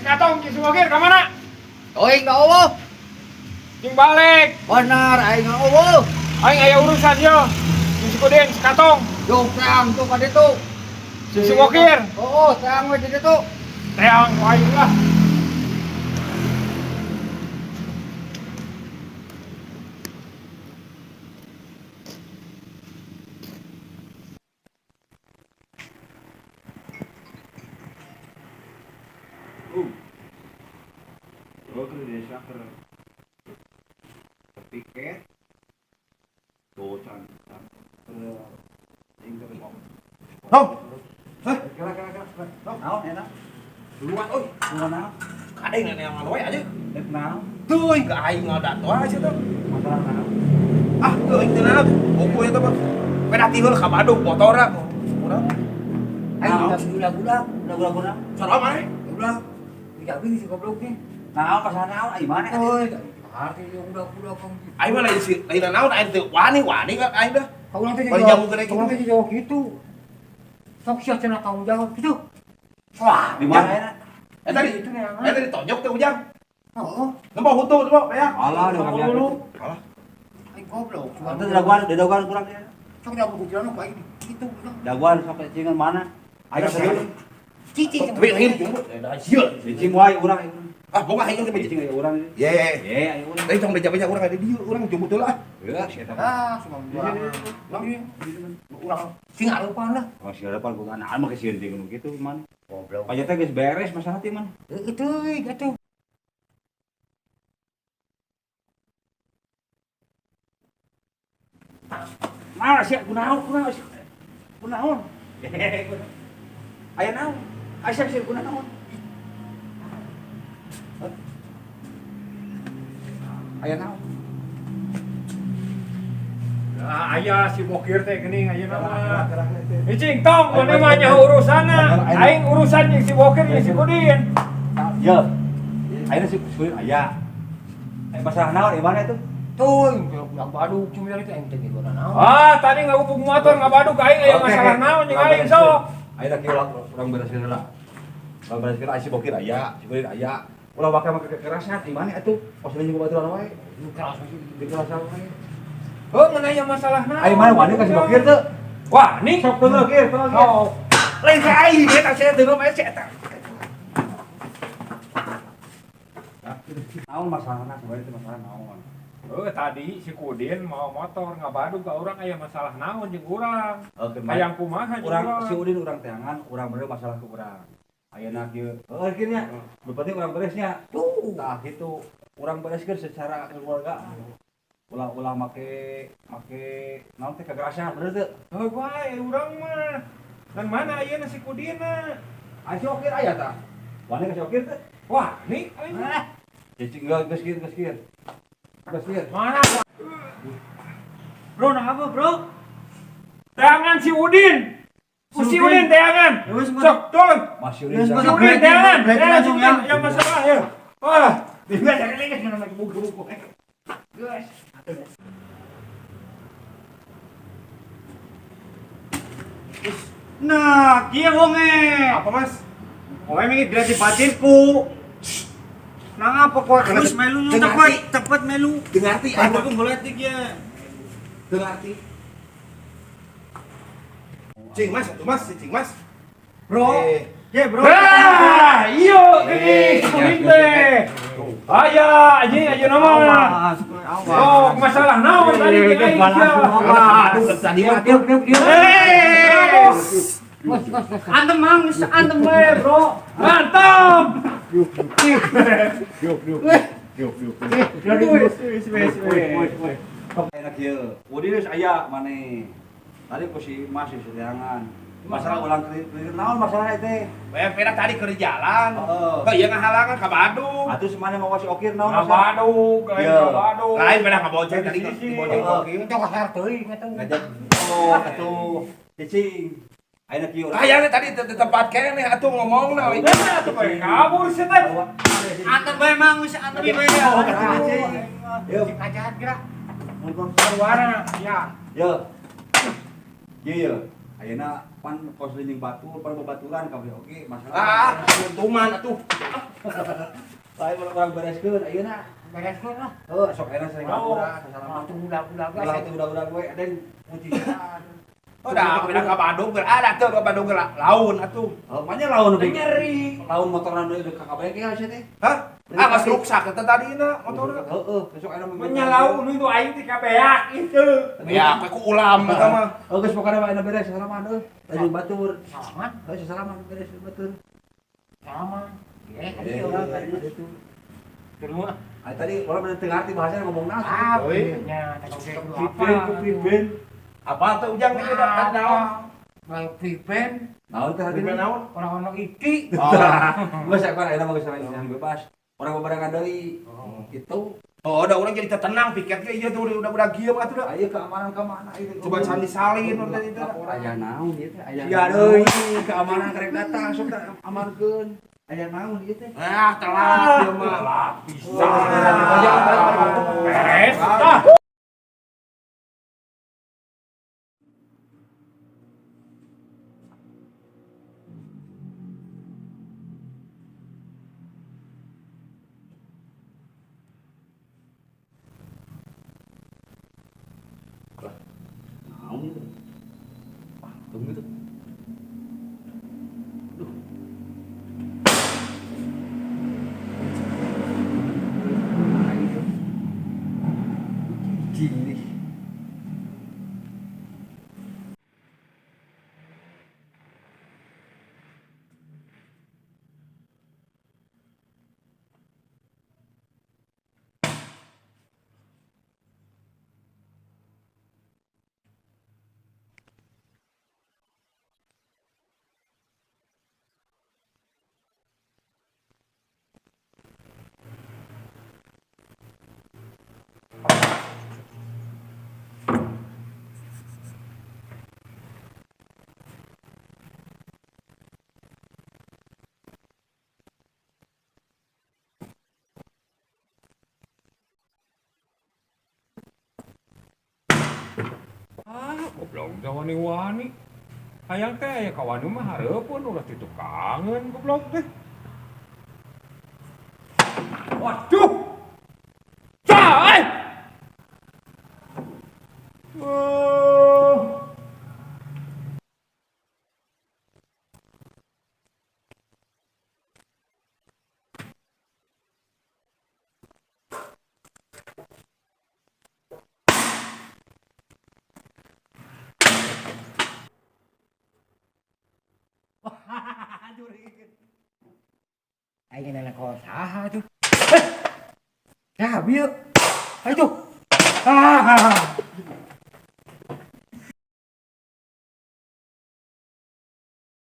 Sekatong jeung si Bokir ka mana? Aing ka eueuh. Jeung balik. Benar aing ka eueuh. Aing aya urusan yo. Jeung si Kudin sekatong. Yo teang tuh ka ditu. Si Bokir. Oh, teang we di ditu. Teang ku aing lah. Oh, ke desa ke piket. Tuh can can. Hong. Hah? Kira kira kira. Naon enak? Duluan euy. Duluan naon? Kadang nenek yang wae aja. Rek naon? Teuing ke aing ngadato aja tuh. Masalah naon? Ah, teuing teu naon. Buku eta mah. Peda tiheul ka Bandung motorna. Urang. Aing udah budak-budak, budak-budak naon? Salah maneh? Udah. Dijamin si goblok nih. Naon masalah naon? Ai mana? Oi, arti yo budak-budak kong. Aing mah lain si lain naon aing teu wani-wani ka aing dah. Kau ulang teh Bari jamu gede Kau ulang teh jawab gitu. Sok sia cenah kau jawab gitu. Wah, Di mana enak? Eh tadi itu nih. eh tadi tonjok teh ujang. Oh, Nempo hutu nempo ya. Alah, udah kami Lu. Alah. aing goblok. Itu daguan, daguan kurang ya. Sok jamu kuciran ku aing gitu. Daguan sampai cingan mana? Ayo serius. Cici. Tapi lain jemput. Eh dah sieun. Cicing wae urang. Ah, boga aing teh Cicing aya urang. Ye. Ye, aya urang. Tadi tong beja-beja urang ada dieu, urang jemput heula ah. Ya, si eta. Ah, cuma urang. Urang sing arupan lah. Oh, si harapan bukan naon mah kesieun teh gitu mana. Goblok. Pajak teh geus beres masalah teh man. Itu itu. Mana sih kunaon kunaon sih. Kunaon. Aya naon? Aya sih kunaon. Aya naon? Nah, aya si Bokir teh geuning ayeuna mah. Icing tong maneh mah nya urusanna. Aing urusan jeung si Bokir jeung si Kudin. Ya. Ayeuna si kulit aya. Aya masalah naon di mana itu? Tuh, budak baduk cuma itu aing teh gitu naon. Ah, tadi ngagupuk motor ngabaduk aing aya masalah naon jeung aing sok. Ayeuna kieu urang bereskeun heula. Urang bereskeun aya si Bokir aya, si kulit aya. Ulah waka make kekerasan di mana atuh? Pos jeung babaturan wae. Keras sih. Dikerasan wae. Heuh, ngeun aya masalah naon. Ayo mana wani ka si Bokir teu? Wah, nih. Sok teu Kir, teu Kir. Oh, Lain ka aing eta sia teu mah sia eta. Naon masalahna sebenarnya itu masalah naon? Oh, tadi si Kudin mau motor ngabaduk ka urang aya masalah naon jeung urang. Oke, Hayang kumaha jeung urang urang. si Udin urang teangan, urang bener masalah ke urang. Ayeuna kieu, heuh kieu nya. Nu penting urang beresnya. Tuh. Tah kitu, urang bereskeun secara keluarga. Ulah-ulah make make naon teh kekerasan bener teu? Heuh wae urang mah. Dan mana ayeuna si Kudina? Aya si Okir aya tah. Wani ka si Okir teh? Wah, nih aing. Cicing geus geus kieu geus kieu. Geus kieu. Mana? Bro, nah apa bro? Teangan si Udin. Si Udin teangan. Ya wis, Sok, tolong. Masih Udin. Geus, Si Udin teangan. Berarti Teangan si langsung Udin ya. yang masalah ya. Wah, Tinggal jangan lagi geus mana buku-buku. Geus. Nah, kieu wonge. Apa Mas? Wonge mingi berarti batinku. Nang apa kok terus melu Dengar cepet, ti. cepet melu. Dengar ti aing Aku goletik ya. dengar ti. Cing Mas, atuh Mas, cing Mas. Bro. Eh. Ye, bro. Ah, iyo gini si Udin teh. Aya anjing ayeuna mah. Awas, awas. Oh, masalah naon tadi jeung aing sia. Aduh, tadi mah Diuk, diuk, diuk. Eh, Bos, bos, bos. Antem mang, geus antem bae, bro. mantap. Yuk yuk. Yuk yuk. Wis, wis, wis, wis. Enak kieu. Udin geus aya maneh. Tadi ku si Mas si teangan. Masalah ulang keliru naon masalah teh? Weh, peda tadi keur di jalan. Heeh. Heuh, ieu ngahalangan ka Bandung. Atuh semana mau si Okir naon masalah? Ngabaduk, lain Iya. ngabaduk. Lain peda ngabonceng tadi Sisi. dibonceng Heeh. Okir. Itu kasar teuing eta. Ngajak oh atuh cicing. Ayeuna kieu urang. Kayaknya tadi di tempat keneh atuh ngomongna we. Nah, tuh bae kabur sih teh. Antem bae mang, geus antem bae. Yuk. Si kajahat geura. Keluar ya. Yo. Ieu ye. Ayeuna pan kos jeung batur, pan babaturan kabeh oge masalah. Ah, untungan atuh. Lain urang bereskeun ayeuna. Bereskeun lah. Heuh, sok ayeuna sering ngapura, sasalaman. Atuh ulah-ulah Ulah teu udah-udah gue ada mujizat. Oh, dah pindah ka Bandung geus ada tuh ka Bandung geus laun atuh. Oh, makanya laun lebih. Nyeri. Laun motorna deui ka kabeh ge sia teh. Hah? Ah, geus ruksak eta tadina motorna. Heeh, besok ayeuna Menyalau nu itu aing ti kabeak itu. Ya, aku ku ulam eta mah. Oh, geus pokona mah ayeuna beres salaman euy. Lanjut batur. Salaman. Heuh, salaman beres batur. Salaman. Eh, Eh, iya urang itu. Terus Ah, tadi orang bener teu ngarti bahasana ngomong naon. Ah, Oi. nya teh oge kudu apa. Priben ku priben. Apa tuh ujang ini dah naon? Mal priben Naon teh Priben hartina? naon? orang ono iki. Oh, Geus aku ayeuna mah geus yang bebas. Orang bebarengan deui. Gitu. oh, udah orang jadi tenang pikir ge ieu tuh udah kieu mah atuh dah. Ayo keamanan ka mana ieu? Coba candi salin udah tadi teh. Aya naon ieu teh? Aya Sia deui keamanan karek datang sok teh amankeun. Aya naon ieu teh? Ah, telat ieu mah. Bisa. Beres. Ah. Naon ieu teh? Patung itu. Duh. Nah, itu. Cicing nih. Ah, goblok teh wani-wani. Hayang teh aya kawani mah hareupeun ulah ditukangeun goblok teh. Waduh. Cah, eh. Oh. Aing nanya ko saha tuh. Ya, bieu. Ayo tuh. Ah.